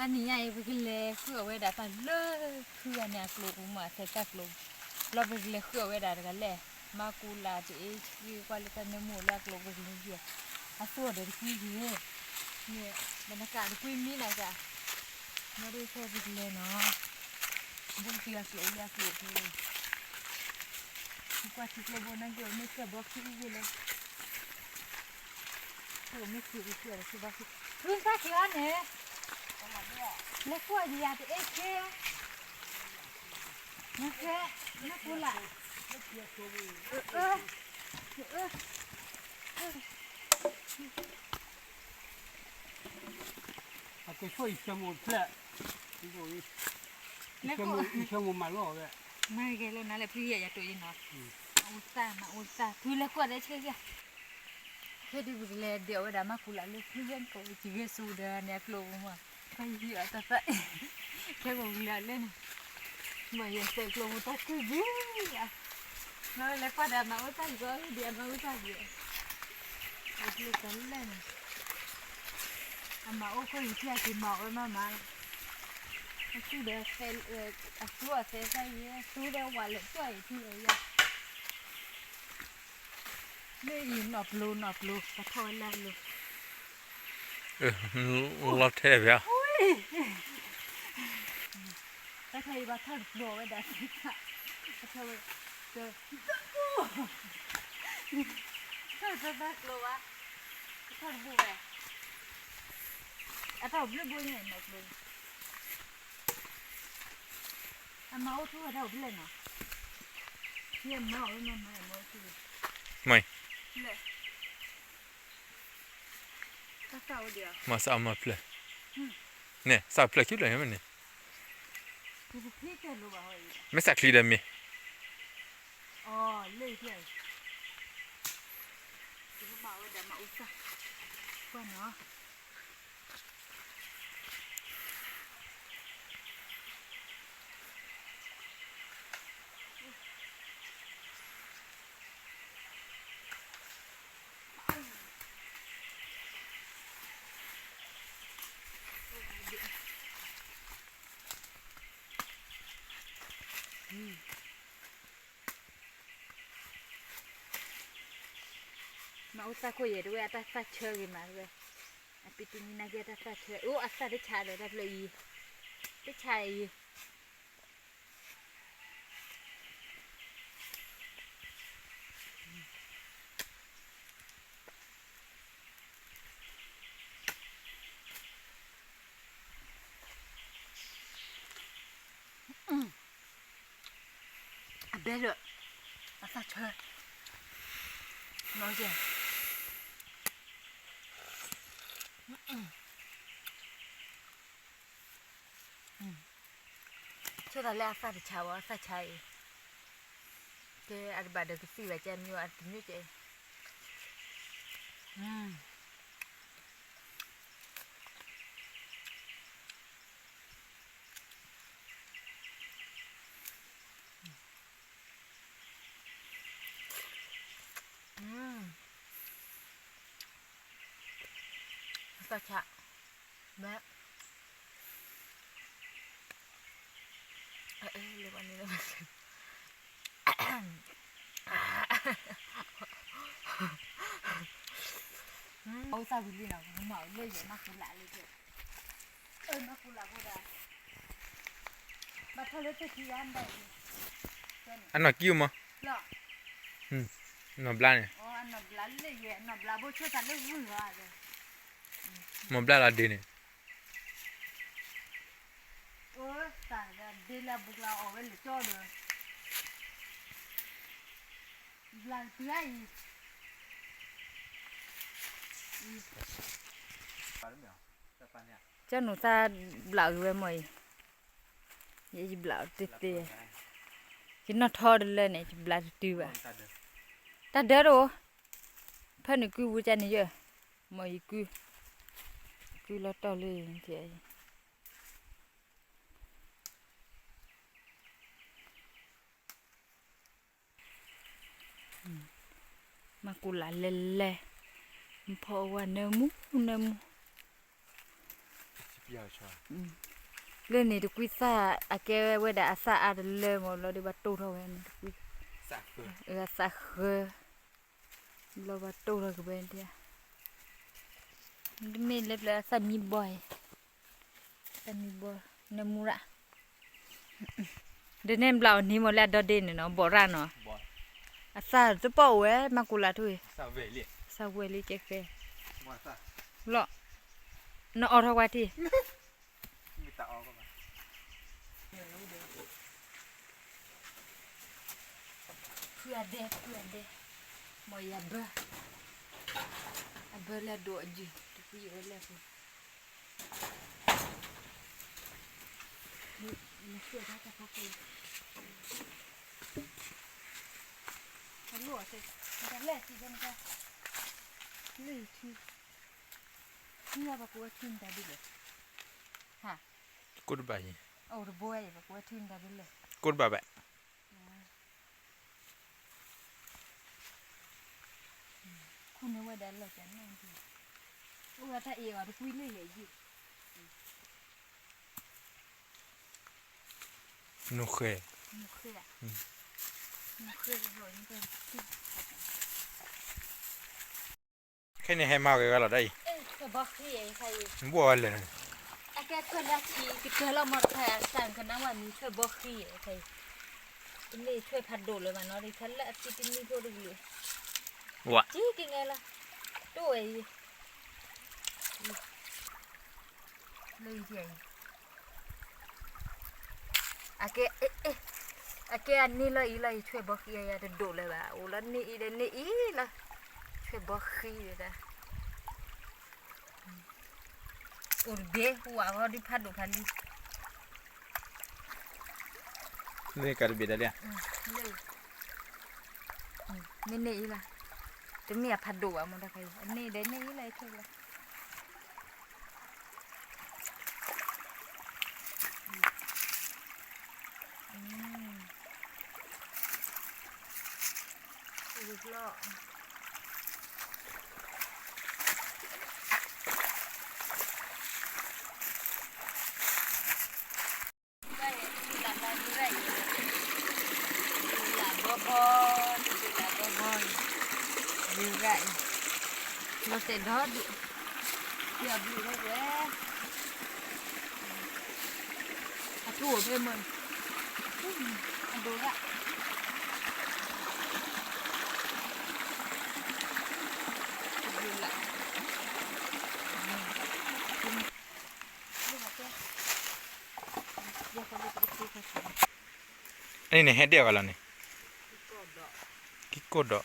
တနံၤညါအံၤ ပကလဲၤဃုအီၣ်ဝဲဒၣ်တၢ်လၢခုဂၤန့ၣ်အကျိၤပူၤမး အသဲတၢ်ကျိၤ, ဘျီပကလဲၤဃုအီၣ်ဝဲဒၣ်တဂၤလဲၣ်, မၤကူလာ်တအ့ၣ် ကွၢ်လၢတၢ်နၢမူလၢအကျိၤပကလဲၤယဲၢ်, အသိၣ်ဒီးတကွံယဲၢ်, မ့ၢ်ဘၣ်နကးတကွံမံနကး, မ့ၢ်ဒ်ခဲပကလဲၤနီၤ, ဘူးတံၢ်အကျိၤလၢအကျိၤပူၤ, ကွၢ်ထံကျိဘိနက့ၤ မ့ၢ်ကဲဘီခံယဲၢ်လၢ မ့ၢ်ခံ မ့ၢ်ခံ မ့ၢ်ခံဘီခံ, ဖုသၣ်ခံအီၤန့ၣ်, လဲၤကွၢ်ယၤတအ့ၣ်က့, နဖဲ, နဖဲလၢ်, အၢ, အၢ, အကဆိၣ်ယဆၢမိၢ်တဖျၢၣ်, လဲၤကွၢ်, ယဆၢမိၢ်မၤလီၤဝဲ, မၤဂ့ၤလၢနၤလၢဖုယဲၢ်ယၤတိၢ်အံၤနီၤ, မၤအိၣ်သၣ် မၤအိၣ်သၣ် ဖုလဲၤကွၢ်ဒီးဆဲးဆဲး ခဲဒုးပကလဲၤဒဲးဝဲဒၣ်မၤကူလာ်လၢဖုဂဲကိးကဂဲစိဒီးန့ၣ်အကျိၤမး, ဖဲယုၢ်အတၢ်သၣ်, ခဲကိးကလၢာ်လၢန့ၣ်, မ့ၢ်ယသဲးကျိၤမူတၢ်ခုၣ်ဒုး, မ့ၢ်လဲၤကွၢ်ဒီးမၤအိၣ်သၣ်ယီၤဒံး အမၤအိၣ်သၣ်ယီၤ, အကျိၤကလဲၣ်န့ၣ်, အမၤအိၣ်ခိၣ်ယထံၣ်အက့ၤမၤဝဲမးမး, အသူဒီး, အသူအသဲသၣ်ယဲ သူဒီးဝၤလဲၤကၠီၣ်အံၤထံၣ်အယၤ မ့ၢ်အံၤနီၢ်ပျိနီၢ်ပျိ ပထီၣ်ဝဲလၢအလိၤ, လီၤထဲဖဲ, တၢ်ခဲအံၤဘၣ်ထီၣ်တပျိဝဲဒၣ်, ပထီၣ်ဝဲ, တၢ်, တၢ်တဘၣ်ကျိၤဘၣ်, ပထီၣ်တဘိဝဲ, အတၢ်အိၣ်ဘျုးဘိညါနီၢ်ပျိ အမၤအိၣ်ထီၣ်ဝဲဒၣ်အိၣ်ဖျဲၣ်နီၤ, ယမၤအိၣ်မၤမၤမၤအိၣ်ထီၣ်, မၤ, တၢ်သၣ်အိၣ်ဒံး, မၤစးအီၣ်မၤဖျၢၣ်, န့ၣ် စးဖျၢၣ်ခံဖျၢၣ်န့ၣ်မ့ၢ်န့ၣ်, မ့ၢ်စးချံဒီးမ့ၢ်, အီၤ, လၢ, မၤဝဲဒၣ်မၤအိၣ်သၣ်, ကွၢ်နီၤ မၤအိၣ်သၣ်ခိၣ်ယဲၢ်တဝဲ အတၢ်သၣ်ဆၢဂ့ၤမးတဝဲ, အပံတနံၤနာ်က့အတၢ်သၣ်ဆၢ အိၣ်အသၣ်တဆးဒီးတၢ်ဖျၢၣ်အံၤ, တဆးအံၤ အဘဲလၢ, အသၣ်ဆၢ, နီၢ်ကဲ, ဆိသးလၢအသၣ်တဆးဘၣ် အသၣ်ဆးအံၤ, ကဲအတဘၣ်ဒီးကသံၣ်ဘၣ်ကဲမ့ၢ်အတမ့ၢ်ကဲ, အသၣ်ဆး, မ့ၢ်, လၢန့ၣ်လၢ, အိၣ်သၣ်ဝံၤလံနီၤ ပကမၤအီၤလၢယဲၢ်မၤကူလာ်လၢယဲၢ်, မၤကူလာ်ဖိဒီး, ဘၣ်ထီၣ်လၢသ့ၣ်ခံဂၤဘၣ်အံၤ, အနီၢ်ကံအိၣ်မး, နီၢ်ဘျါန့ၣ်, နီၢ်ဘျါဘိဆိသးလၢဂုၢ်လီၤ, မ့ၢ်ဘျါလီၤဒ့န့ၣ်, အၢ သးဒ့လၢအဘူးကလါအီၣ်ဝဲလၢကၠီဒီး, ဘျါကတုၤအံၤ, ကၠီနူၤသၣ်ဘျးက့ၤဝဲမ့ၢ်အံၤ, ယဘျးအီၤတသ့, ယနီၢ်ထီတလၢန့ၣ် ယဘျးတတုၤဘၣ်, တၢ်ဒၢတအိၣ်, ဖဲနကုဝံၤကန့ၣ်ယဲၢ်, မ့ၢ်ယကု, ကုလီၤတီၢ်လၢယဲၢ် မၤကူလာ်လဲၤလဲၤ, မဖီအဝဲနၢမူနၢမူ, လၢန့ၣ်တကွံသၣ် အကဲဝဲဒၣ်အသၣ်အါတလၢမး လီၤဒီးဘၣ်တိၢ်ထီၣ်ဝဲန့ၣ်တကွံ, အသၣ်ဃၢ, လီၤဘၣ်တိၢ်ထီၣ်က့ၤဝဲဒၣ်, တမ့ၢ်လၢပျၢၤအသၣ်မံဘီအံၤ, သၣ်မံဘီ, နမူရၣ် ဒီးန့ၣ်ဘျီအီၤနံၤမ့ၢ်လၢအဒီဒ့န့ၣ်နီၤ ဘီးရၣ်နီၤ, အသၣ်တပီၣ်ဝဲ မၤကူလးထူၣ်အံၤ, သၣ်ဝဲလံကဲဃဲ, လီၤ, နအီၣ်ထီၣ်ကွၢ်ထံၣ်, ဖုအဒဲ ဖုအဒဲ, မ်ယဘၢ, အဘၢလၢအဒိၣ်အယုၢ် တကွံဝဲလၢပူၤ ကိၣ်တဘၣ်အံၤ, ကိၣ်တဘၣ်ဘၣ်, ခူၣ်န့ၢ်ဝဲဒၣ်လီၤကနၣ်, အိၣ်ဝဲတၢ်အ့ၣ်အီၤတကွံလၢယဲၢ်ယုၢ်, နူဃဲ, နူဃဲ, နူဃဲ, ခဲန့ၣ်ဟဲမၤဂ့ၤဂၤလီၤဒၣ်အံၤ, ဘိၣ်ဝဲလၢာ်, အကဲထွဲလၢအထံကတၢၢ်လီၤမ့ၢ်တခါ အစၢ်ကနၣ်ဝဲမံၤထွဲဘီဃံ, တမ့ၢ်ထွဲဖးဒိၣ်လၢၤဘၣ်နီၤ တခါလၢအသံတနံၤဖိတကလုာ်, ကကနဲလီၤ, တိၢ်ဝဲအံၤ, လၢအံၤ အကဲ, အကဲအန့ၢ်လီၤအံၤလီၤ ယထွဲဘီဃံယၤတဒိၣ်လၢၤဘၣ် အိၣ်လီၤန့ၢ်အံၤဒီးန့ၢ်အံၤလီၤ, ထွဲဘီဃံဒၣ်, အိၣ်တဘ့ၣ်ဟူးဝးဃီဒုးဖးဒိၣ်ဖးလံ, လၢကးတဘ့ၣ်ဒၣ်လံ, န့ၢ်န့ၢ်အံၤလီၤ, တမ့ၢ်အဖးဒိၣ်ဘၣ်မ့ၢ်တခါအံၤ အန့ၢ်ဒီးန့ၢ်အံၤလီၤ ထွဲဘီ လၢဘီဘီ, လၢဘီဘီ, ယုၢ်ဂၤအံၤ, လီၤတဲာ်ဒီဒူၣ်, ယဘျုးထီၣ်ဝဲ, အကျိၣ်ဖဲမၢ, အဒိဂၤ အန့ၣ်န့ၣ် ဟဲဒဲးဂၤလီၤန့ၣ်, ကံၢ်ကိၣ်ဒီး,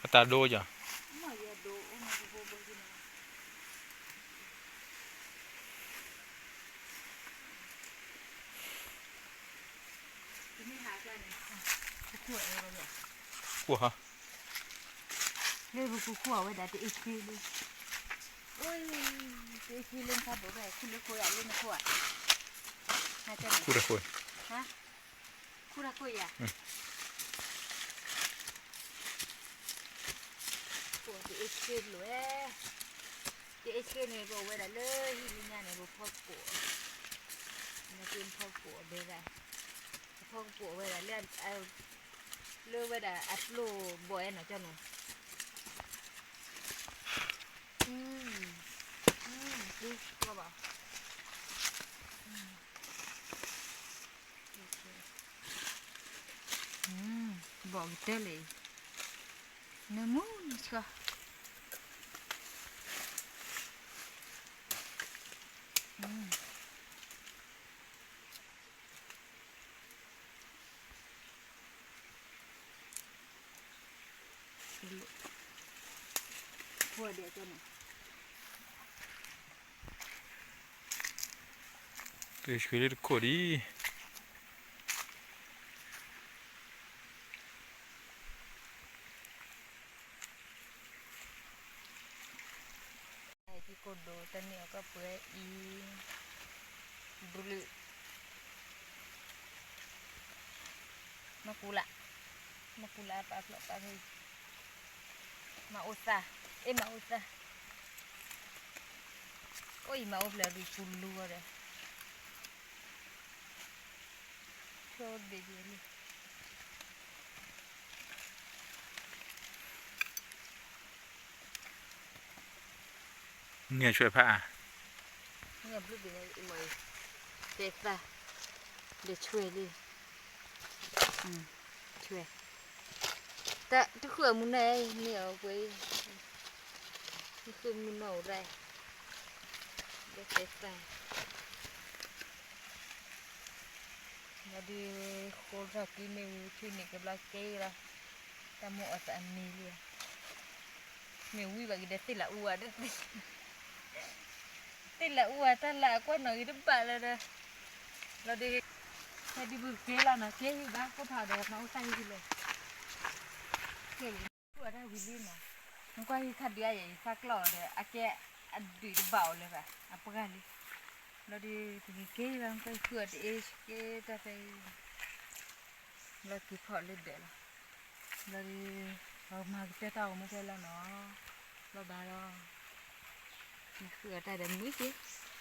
အတၢ်ဒိယၤ, ကွၢ်ဟါ, လၢပကခိၣ်အဝဲဒၣ်တအ့ၣ်ချ့လၢ, အိၣ်, တအ့ၣ်ချ့လၢနဖးဒိၣ်ဖဲ ခူၣ်လၢခိၣ်ယၤလၢနခိၣ်ဧါ, ခူၣ်တခိၣ်, ခူၣ်တခိၣ်ယၤ, တအ့ၣ်ချ့လၢ, တအ့ၣ်ချ့န့ၣ် ပအိၣ်ဝဲဒၣ်လၢဟံၣ်လၢညါန့ၣ် ပဖီကပိာ်, နက့ၤဖီကပိာ်အဘဲဒၣ်, ပဖီကပိာ်ဝဲဒၣ်လၢ လၢဝဲဒၣ်အကျိၣ်ဘီၣ်အဲၣ်နီၤကၠီနီၤ, အ, အ, ဘီၣ်ကတၢၢ်လံ, နမူနဆှီ, တဆှံလၢတခိၣ်ဒံး, ဟဲက့ၤကိၣ်ဒိၣ်တန့ၢ်အကီၢ်ပှဲၤအံၤ, ဘုလုး, မ့ၢ်ကူလၢ် မ့ၢ်ပူၤလၢအပာ်ဖျိးပာ်ဖဲအံၤ, မၤအိၣ်သၣ်, အ့ၣ်မၤအိၣ်သၣ်, အိၣ်အံၤမၤအိၣ်ဖျဲၣ်ဒုးပူၤလူၤအီၤဒီး, ဆိဒံးဒံးလံ. န့ၣ်ဆွဲဖးအါ, န့ၣ်ဘျုးဘ့ၣ်န့ၣ်မ့ၢ်အံၤ, တဲသၣ်, ဒီးဆွဲလံ, ဆွဲ, တၢ်တဃုအမုၢ်နီၢ်အံၤ န့ၢ်အီၤပှဲၤအံၤ, တဃုမုၢ်နီၢ်အိၣ်ဒၣ်, ဒီးတဲသၣ် လီၤဒုး, ဃိထီၣ်ကံမ့ၢ်ဝံၤ ထံၣ်န့ၢ်ကဘျီက့ၤလီၤ, တၢ်မိၣ်အီၤသးအမံၤလံ, မ့ၢ်ဝံဘၣ်က့ၤဒီးသ့ၣ်လၢအူဝဲဒၣ်, သ့ၣ်လၢအူဝဲတၢ်လၢအကွၢ်နီၣ်ဂံၢ်တဘၣ်လၢၤဒီး, လီၤဒုး, ဟဲဒုးပက့ၤလီၤနီၤ က့ၤဘၣ်ကိၢ်ဖးဒီး မၤအိၣ်သၣ်ဟံၣ်လၢ ကဲလံ, ဃုအတၢ်ဝံၤလံနီၤ, နကွၢ်ဟံၣ်ခါဒုးအယဲၢ်အံၤ သၣ်ကျီၢ်အီၤဒီး အကဲအဒုးတဘၣ်အီၤလၢၤဘၣ် အပှၢ်လံ, လီၤဒုး ပကက့ၤလီၤ နကွၢ်ဃုအီၤတအ့ၣ်က့ၤတၢ်ဖဲအံၤ, လီၤက့ၤဖီၣ်လၢဒၢးလီၤ, လီၤဒုး, ပမၤကတၢၢ်တၢ်ဂီၤမူဖဲလီၤနီၤ, လီၤဘၣ်လီၤ, နဃုအီၤတၢ်ဒီးမုာ်က့ၤ